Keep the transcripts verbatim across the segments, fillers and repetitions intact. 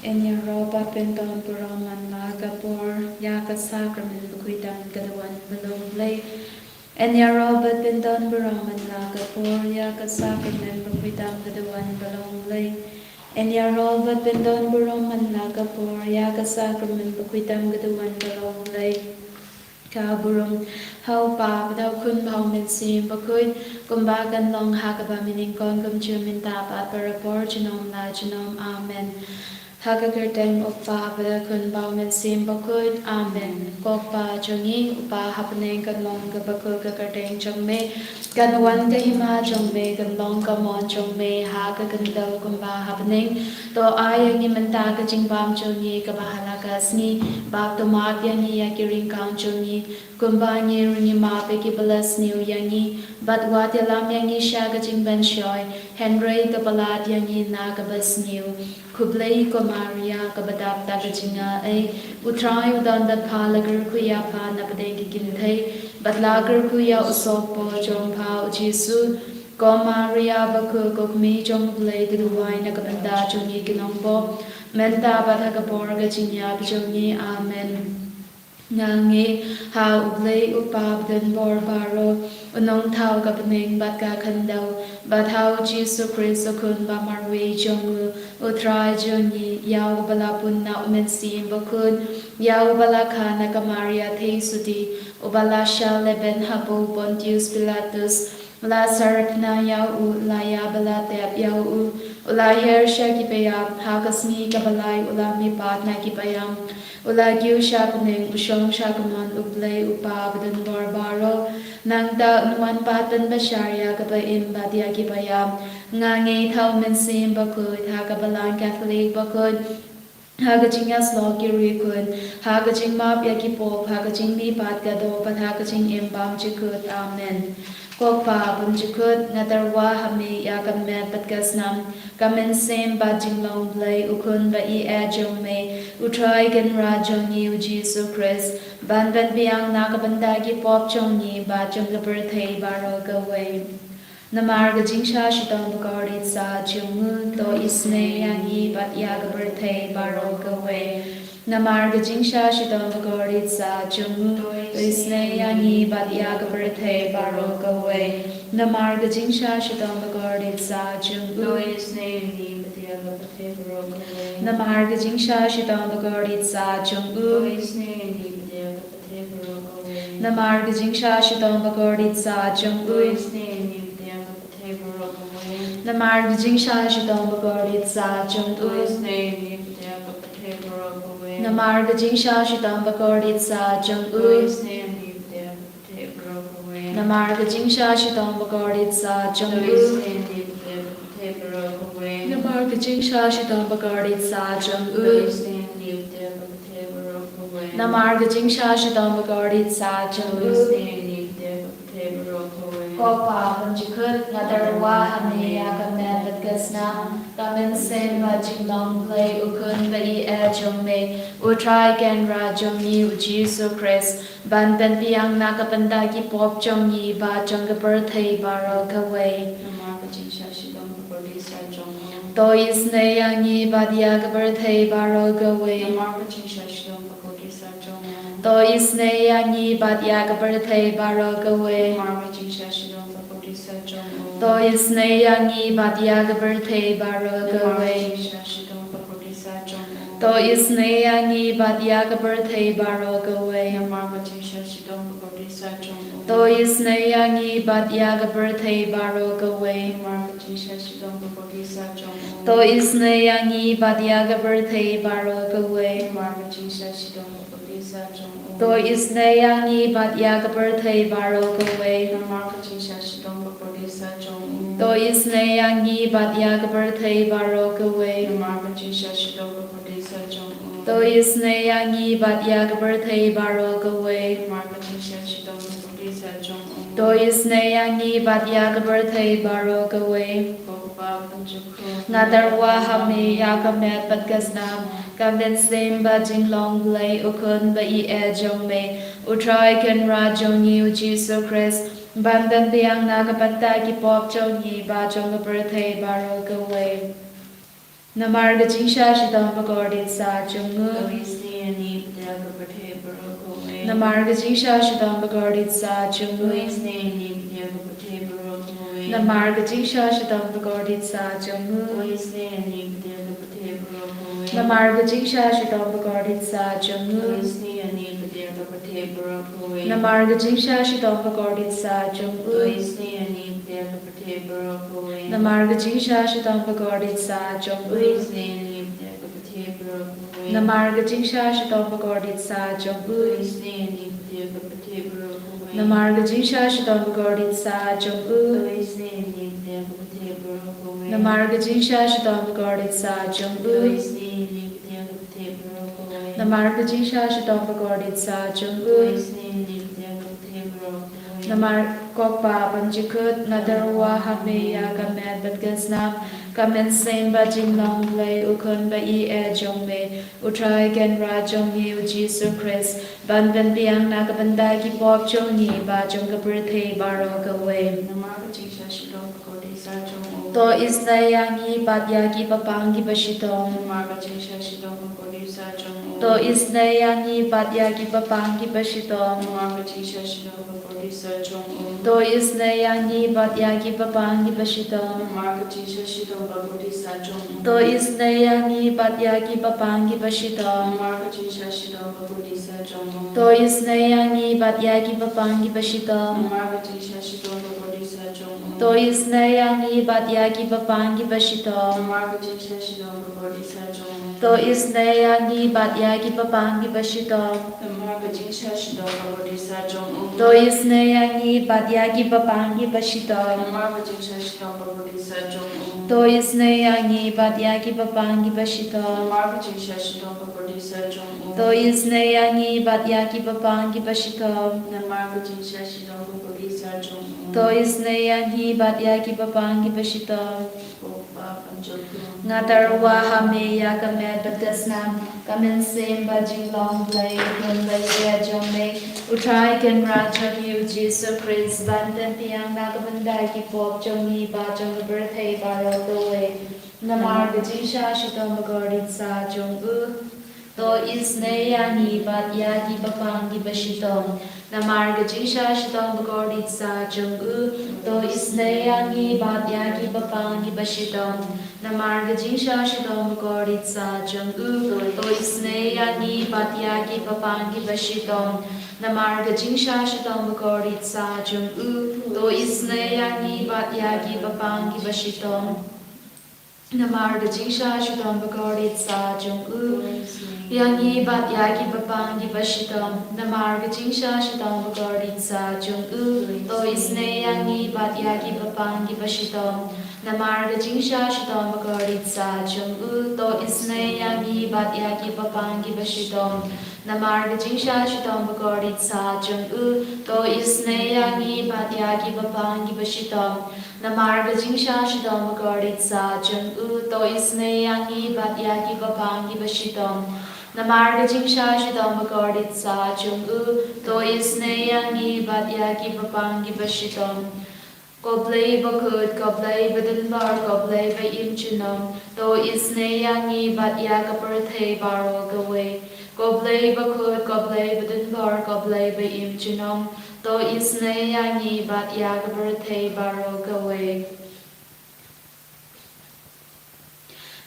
Yn ïaroh bad pyndon burom man la ka por ïa ka sakramen bakhuid tam ka duwan ba long Blei. Yn ïaroh bad pyndon burom man la ka por ïa ka sakramen bakhuid tam ka duwan ba long Blei. Yn ïaroh bad pyndon burom man la ka por ïa ka sakramen bakhuid tam ka duwan ba long Blei. Ka burom ha u Pa bad ha u Khun bad ha u Mynsiem Bakhuid, kumba kan long ha kaba mynnyngkong, kumjuh mynta bad barabor, junom la junom. Amen. Ha ka kyrteng u Kpa bad u Khun bad u Mynsiem Bakhuid. Amen. Ko Kpa jong ngi, u Pa ha bneng, kan long kaba khuid ka kyrteng jong me, kan wan ka hima jong me, kan long ka mon jong me ha ka khyndew kumba ha bneng. To ai ïa ngi mynta ka jingbam jong ngi kaba ha la ka sngi, bad to map ïa ngi ïa ki ryngkang jong ngi, kumba ngi ruh ngi map ïa kiba la sniew ïa ngi, bad wat ïalam ïa ngi sha ka jingpynshoi, hynrei to pyllait ïa ngi na kaba sniew. Khublei ko Maria, kaba dap da ka jingaiei, u Trai u don bad pha, la kyrkhu ïa pha na pdeng ki kynthei, bad la kyrkhu ïa u sohpor jong pha u Jisu. Ko Maria bakhuid, ko Kmie jong u Blei, to duwai na ka bynta jong ngi ki nongpop, mynta bad ha ka por ka jingïap jong ngi. Amen. Nga ngeit ha u Blei u Kpa badonbor baroh, u nongthaw ka bneng bad ka khyndew, bad ha u Jisu Khrist u Khun ba marwei jong u, u Trai jong ngi, ïa uba la pun na u Mynsiem Bakhuid, ïa uba la kha na ka Maria theisotti, uba la shah lehbeiñ hapoh u Pontius Pilatus, la sarpna ïa u, la ïap bad la tep ïa u, u la hiar sha ki paidbah, ha ka sngi kaba lai u la mihpat na ki paidbah, u la kiew sha bneng, u shong sha kamon u Blei u Kpa badonbor baroh. Nangta un wan pat ban bishar ïa kiba im bad ïa kiba ïap. Nga ngeit ha u Mynsiem Bakhuid, ha ka Balang Katholik bakhuid, ha ka jingïasyllok ki riewkhuid, ha ka jingmap ïa ki pop, ha ka jingmihpat ka doh, bad ha ka jingim bymjukut. Amen. Ko Kpa bymjukut, nga tyrwa ha me ïa ka met bad ka snam, ka mynsiem bad jinglong Blei, u Khun ba ïeit jong me, u Trai Kynrad jong ngi u Jisu Khrist, ban pynbiang na ka bynta ki pop jong ngi bad jong ka pyrthei baroh kawei. Namar ka jingshah shitom bakordit sah jong u, to isynei ïa ngi bad ïa ka pyrthei baroh kawei. Namar ka jingshah shitom bakordit sah jong u, to isynei ïa ngi bad ïa ka pyrthei baroh kawei. Namar ka jingshah shitom bakordit sah jong u, to isynei ïa ngi bad ïa ka pyrthei baroh kawei. Namar ka jingshah shitom bakordit sah jong u, to isynei ïa ngi bad ïa ka pyrthei baroh kawei. Namar ka jingshah shitom bakordit sah jong u, to isynei ïa ngi bad ïa ka pyrthei baroh kawei. Namar ka jingshah shitom bakordit sah jong u, to isynei ïa ngi bad ïa ka pyrthei baroh kawei. Namar ka jingshah shitom bakordit sah jong u, to isynei ïa ngi bad ïa ka pyrthei baroh kawei. Namar ka jingshah shitom bakordit sah jong u, to isynei ïa ngi bad ïa ka pyrthei baroh kawei. Namar ka jingshah shitom bakordit sah jong u, to isynei ïa ngi bad ïa ka pyrthei baroh kawei. Namar ka jingshah shitom bakordit sah jong u, to isynei ïa ngi bad ïa ka pyrthei baroh kawei. Ko Kpa bymjukut, nga tyrwa ha me ïa ka met bad ka snam, ka mynsiem bad jinglong Blei, u Khun ba ïeit jong me, u Trai Kynrad jong ngi u Jisu Khrist, ban pynbiang na ka bynta ki pop jong ngi bad jong ka pyrthei baroh kawei. Namar ka jingshah shitom bakordit sah jong u, to isynei ïa ngi bad ïa ka pyrthei baroh kawei. Namar ka jingshah shitom bakordit sah jong u, to isynei ïa ngi bad ïa ka pyrthei baroh kawei. Namar ka jingshah shitom bakordit sah jong u, to isynei ïa ngi bad ïa ka pyrthei baroh kawei. Namar ka jingshah shitom bakordit sah jong u, to isynei ïa ngi bad ïa ka pyrthei baroh kawei. Namar ka jingshah shitom bakordit sah jong u, to isynei ïa ngi bad ïa ka pyrthei baroh kawei. Namar ka jingshah shitom bakordit sah jong u, to isynei ïa ngi bad ïa ka pyrthei baroh kawei. Namar ka jingshah shitom bakordit sah jong u, to isynei ïa ngi bad ïa ka pyrthei baroh kawei. Namar ka jingshah shitom bakordit sah jong u, to isynei ïa ngi bad ïa ka pyrthei baroh kawei. Namar ka jingshah shitom bakordit sah jong u, to isynei ïa ngi bad ïa ka pyrthei baroh kawei. Namar ka jingshah shitom bakordit sah jong u, to isynei ïa ngi bad ïa ka pyrthei baroh kawei. Ko Kpa bymjukut, nga tyrwa ha me ïa ka met bad ka snam, ka mynsiem bad jinglong Blei, u Khun ba ïeit jong me, u Trai Kynrad jong ngi u Jisu Khrist, ban pynbiang na ka bynta ki pop jong ngi bad jong ka pyrthei baroh kawei. Namar ka jingshah shitom bakordit sah jong u. Namar ka jingshah shitom bakordit sah jong u. Namar ka jingshah shitom bakordit sah jong u. Namar ka jingshah shitom bakordit sah jong u. Namar ka jingshah shitom bakordit sah jong u. Namar ka jingshah shitom bakordit sah jong u. Namar ka jingshah shitom bakordit sah jong u. Namar ka jingshah shitom bakordit sah jong u. Namar ka jingshah shitom bakordit sah jong u. Namar ka jingshah shitom bakordit sah jong u. Namar ko Pa Bymjukut, nga tyrwa ha me ïa ka met bad ka snam, ka mynsiem bad jinglong Blei, u Khun ba ïeit jong me, U Trai Kynrad jong ngi U Jisu Khrist, ban pynbiang na ka bynta ki pop jong ngi bad jong ka pyrthei baroh kawei. Namar ka jingshah shitom bakordit sah jong u. To isynei ïa ngi bad ïa ki bapang kiba shitom. Namar ka jingshah shitom bakordit sah jong u. To isynei ïa ngi bad ïa ki bapang kiba shitom. Namar ka jingshah shitom bakordit sah jong u. To isynei ïa ngi bad ïa ki bapang kiba shitom. Namar ka jingshah shitom bakordit sah jong u. To isynei ïa ngi bad ïa ki bapang kiba shitom. Namar ka jingshah shitom bakordit sah jong u. To isynei ïa ngi bad ïa ki bapang kiba shitom. Namar ka jingshah shitom bakordit sah jong u. To isynei ïa ngi bad ïa ki bapang kiba shitom. Namar ka jingshah shitom bakordit sah jong u. To isynei ïa ngi bad ïa ki bapang kiba shitom. Namar ka jingshah shitom bakordit sah jong u. To isynei ïa ngi bad ïa ki bapang kiba shitom. Namar ka jingshah shitom bakordit sah jong u. To isynei ïa ngi bad ïa ki bapang kiba shitom. Namar ka jingshah shitom bakordit sah jong u. To isynei ïa ngi bad ïa ki bapang kiba shitom. Namar ka jingshah shitom bakordit sah jong u. To isynei ïa ngi bad ïa ki bapang kiba shitom. Ko Pa Bymjukut, nga tyrwa ha me ïa ka met bad ka snam, ka mynsiem bad jinglong Blei, U Khun ba ïeit jong me, U Trai Kynrad jong ngi U Jisu Khrist, ban pynbiang na ka bynta ki pop jong ngi bad jong ka pyrthei baroh kawei. Namar ka jingshah shitom bakordit sah jong u. To isynei ïa ngi bad ïa ki bapang kiba shitom. Namar ka jingshah shitom bakordit sah jong u. To isynei ïa ngi bad ïa ki bapang kiba shitom. Namar ka jingshah shitom bakordit sah jong u. To isynei ïa ngi bad ïa ki bapang kiba shitom. Namar ka jingshah shitom bakordit sah jong u. To isynei ïa ngi bad ïa ki bapang kiba shitom. Namar ka jingshah shitom bakordit sah jong u. Ïa ngi bad ïa ki bapang kiba shitom. Namar ka jingshah shitom bakordit sah jong u. To isynei ïa ngi bad ïa ki bapang kiba shitom. Namar ka jingshah shitom bakordit sah jong u. To isynei ïa ngi bad ïa ki bapang kiba shitom. Namar ka jingshah shitom bakordit sah jong u. To isynei ïa ngi bad ïa ki bapang kiba shitom. Namar ka jingshah shitom bakordit sah jong u. To isynei ïa ngi bad ïa ki bapang kiba shitom. Namar ka jingshah shitom bakordit sah jong u. To isynei ïa ngi bad ïa ki bapang kiba shitom. Ko Blei bakhuid, ko Blei badonbor, ko Blei ba im junom. To isynei ïa ngi bad ïa ka pyrthei baroh kawei. Ko Blei bakhuid, ko Blei badonbor, ko Blei ba im junom. To isynei ïa ngi bad ïa ka pyrthei baroh kawei.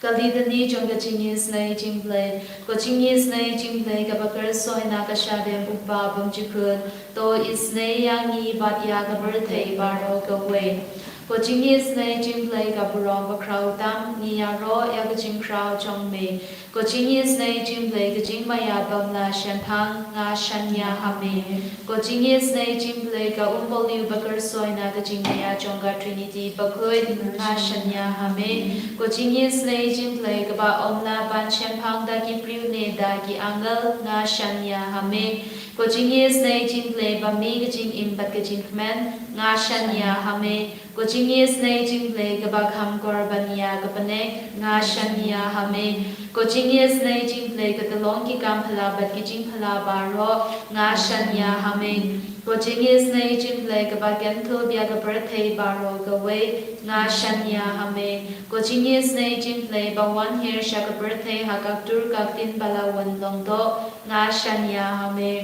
Ka litany jong ka jingisynei jingblei. Ko jingisynei jingblei kaba kyrsoi na ka shadem U Kpa Bymjukut. To isynei ïa ngi bad ïa ka pyrthei baroh kawei. Ko jingisynei jingblei ka burom bakhraw tam, ngi ïaroh ïa ka jingkhraw jong me. Ko jingisynei jingblei ka jingmaïa bym lah shemphang, nga shaniah ha me. Ko jingisynei jingblei ka umpohliew ba kyrsoi na ka jingmaïa jong ka Trinity bakhuid, nga shaniah ha me. Ko jingisynei jingblei kaba ym lah ban shemphang da ki briew ne da ki angel, nga shaniah ha me. Ko jingisynei jingblei ba mih ka jingim bad ka jingkmen, nga shaniah ha me. Ko jingisynei jingblei kaba kham kor ban ïa ka bneng, nga shaniah ha me. Ko jingïasnei jingpyllait ka tyllong ki kam phylla bad ki jingphylla baroh, nga shania ha me. Ko jingïasnei jingpyllait kaba kynthup ïa ka pyrthei baroh kawei, nga shania ha me. Ko jingïasnei jingpyllait ba wan hiar sha ka pyrthei ha ka ktur ka ktien ba la wan long doh, nga shania ha me.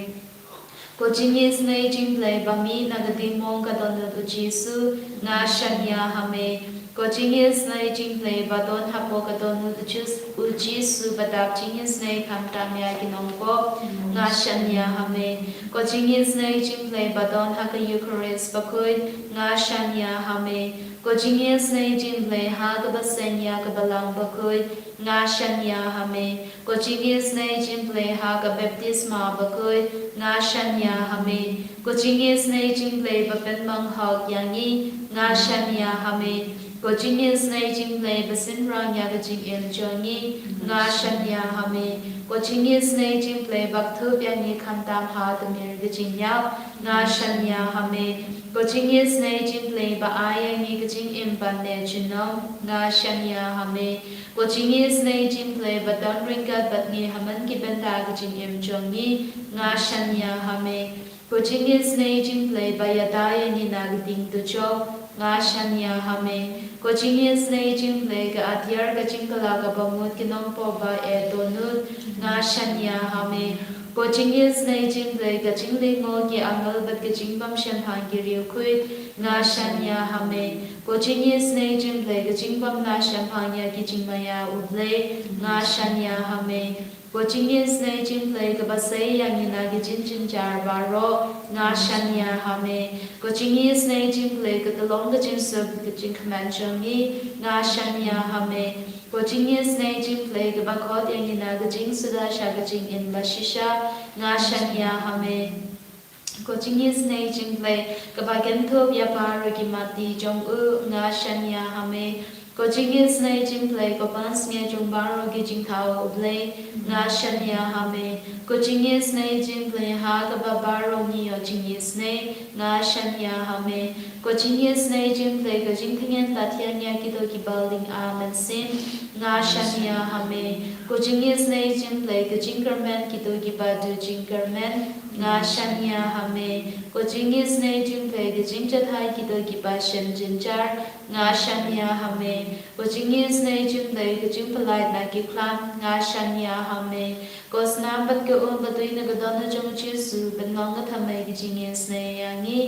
Ko jingïasnei jingpyllait ba mih na ka diengmong ka dohnud u Jisu, nga shania ha me. Ko jingïasnei jingpyllait ba don hapoh ka dohnud u Jis-, u Jisu ba dap jingïasnei khamtam ïa ki nongpop, nga shania ha me. Ko jingïasnei jingpyllait ba don ha ka Eukharist bakhuid, nga shania ha me. Ko jingïasnei jingpyllait ha kaba seng ïa ka Balang bakhuid, nga shania ha me. Ko jingïasnei jingpyllait ha ka baptisma bakhuid, nga shania ha me. Ko jingïasnei jingpyllait ba pynmang hok ïa ngi, nga shania ha me. Ko jingïasnei jingpyllait ba synran ïa ka jingim jong ngi, nga shania ha me. Ko jingïasnei jingpyllait ba kthup ïa ngi khamtam ha ka mir ka jingïap, nga shania ha me. Ko jingïasnei jingpyllait ba ai ïa ngi ka jingim ban neh junom, nga shania ha me. Ko jingïasnei jingpyllait ba don ryngkat bad ngi ha man ki bynta ka jingim jong ngi, nga shania ha me. Ko jingïasnei jingpyllait ba ïada ïa ngi na ka dieng dujok, nga shania ha me. Ko jingïasnei jingpyllait ka atiar ka jingkylla kaba mut ki nongpop ba eh dohnud, nga shania ha me. Ko jingïasnei jingpyllait ka jinglyngngoh ki angel bad ka jingbymshemphang ki riewkhuid, nga shania ha me. Ko jingïasnei jingpyllait ka jingbymlah shemphang ïa ki jingmaïa u Blei, nga shania ha me. Ko jingïasnei jingpyllait kaba sei ïa ngi na ki jingjynjar baroh, nga shania ha me. Ko jingïasnei jingpyllait ka tyllong ka jingsuk ka jingkmen jong ngi, nga shania ha me. Ko jingïasnei jingpyllait kaba khot ïa ngi na ka jingsuda sha ka jingim ba shisha, nga shania ha me. Ko jingïasnei jingpyllait kaba kynthup ïa baroh ki mati jong u, nga shania ha me. Ko jingïasnei jingpyllait ko pansngiat jong baroh ki jingthaw u Blei, nga shania ha me. Ko jingïasnei jingpyllait ha kaba baroh ngi ïoh jingïasnei, nga shania ha me. Ko jingïasnei jingpyllait ka jingtngen la thiang ïa kito kiba lyngba mynsiem, nga shania ha me. Ko jingïasnei jingpyllait ka jingkyrmen kito kiba duh jingkyrmen, nga shania ha me. Ko jingïasnei jingpyllait ka jingjahthait kito kiba shem jynjar, nga shania ha me. Ko jingïasnei jingpyllait ka jingpyllait na ki khlam, nga shania ha me. Ko snam bad ka um ba tui na ka dohnud jong u Jisu ban long ka thymmei ka jingïasnei ïa ngi,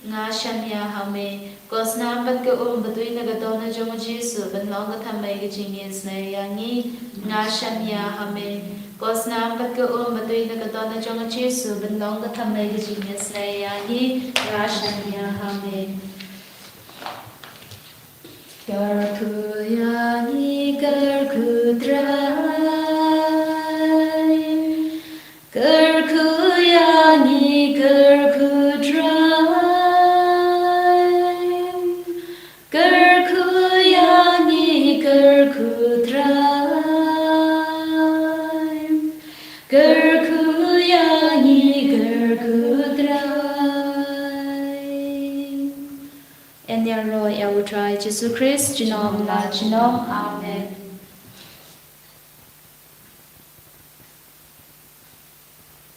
nga shania ha me. Ko snam bad ka um ba tui na ka dohnud jong u Jisu ban long ka thymmei ka jingïasnei ïa ngi, nga shania ha me. Ko snam bad ka um ba tui na ka dohnud jong u Jisu ban long ka thymmei ka jingïasnei ïa ngi, nga shania ha me. Kyrkhu ïa ngi, kyrkhu Trai. Kyrkhu ïa ngi, kyrkhu Trai. Kyrkhu ïa ngi, kyrkhu Trai. Kyrkhu ïa ngi, kyrkhu Trai. Yn ïaroh ïa u Trai Jisu Khrist, junom la junom. Amen.